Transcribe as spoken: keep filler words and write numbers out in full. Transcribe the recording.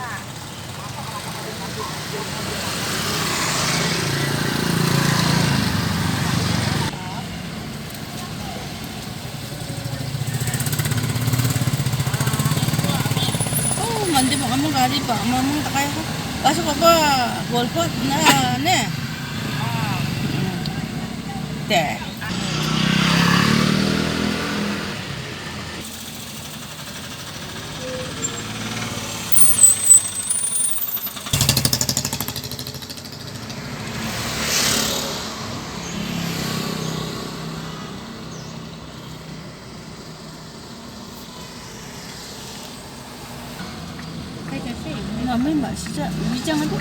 Oh, mandi mo kamu gari pa, mamang takai ha. Pasok apa golpot na ne. Te. Nga main ba sejak bijang tu.